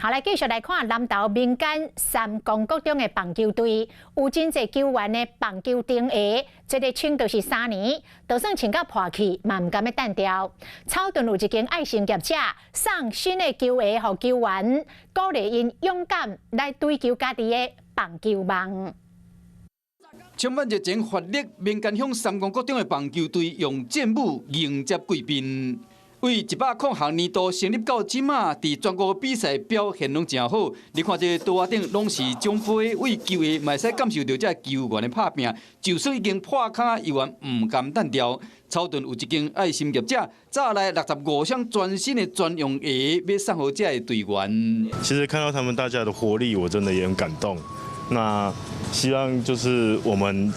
好，來繼續來看南投民間三光國中的棒球隊，有真濟球員的棒球生涯，這个穿就是3年，就算穿甲破去，嘛毋甘欲擲掉。草屯有一間愛心業者送新的球鞋予球員，鼓勵𪜶勇敢來追求家己的棒球夢。充滿熱情活力，民間鄉三光國中的棒球隊用戰舞迎接貴賓。為10006年度成立到這馬，佇全國比賽表現攏誠好。你看這桌仔頂攏是獎杯，為球鞋嘛會使感受著這球員的拍拚。就算已經破跤，猶原毋甘擲掉。草屯有一間愛心業者，早來65雙全新的專用鞋，欲送予這个隊員。其實看到他們大家的活力，我真的也很感動。那希望就是我們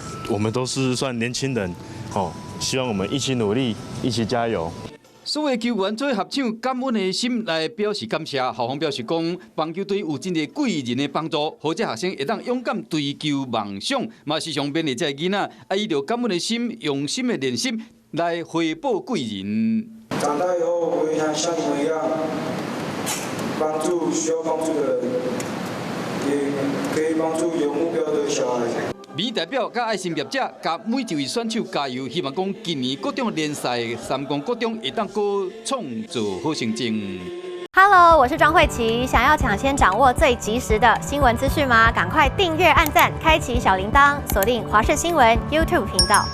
都是算年輕人，哦，希望我們一起努力，一起加油。所有球員做伙合唱感恩的心來表示感謝。校方表示講，棒球隊有真濟貴人的幫助，予這學生會當勇敢追求夢想，嘛時常勉勵這个囡仔，愛以著感恩的心，用心的練習來回報貴人。長大以後，我也想像你們一樣，幫助需要幫助的人，也可以幫助有目標的小孩。美代表佮愛心業者，共每一位選手加油，希望講今年國中聯賽三光國中會當閣創造好成績。 Hello，我是莊慧琪，想要搶先掌握最及時的新聞資訊嗎？趕快訂閱、按讚、開啟小鈴鐺，鎖定華視新聞 YouTube 頻道。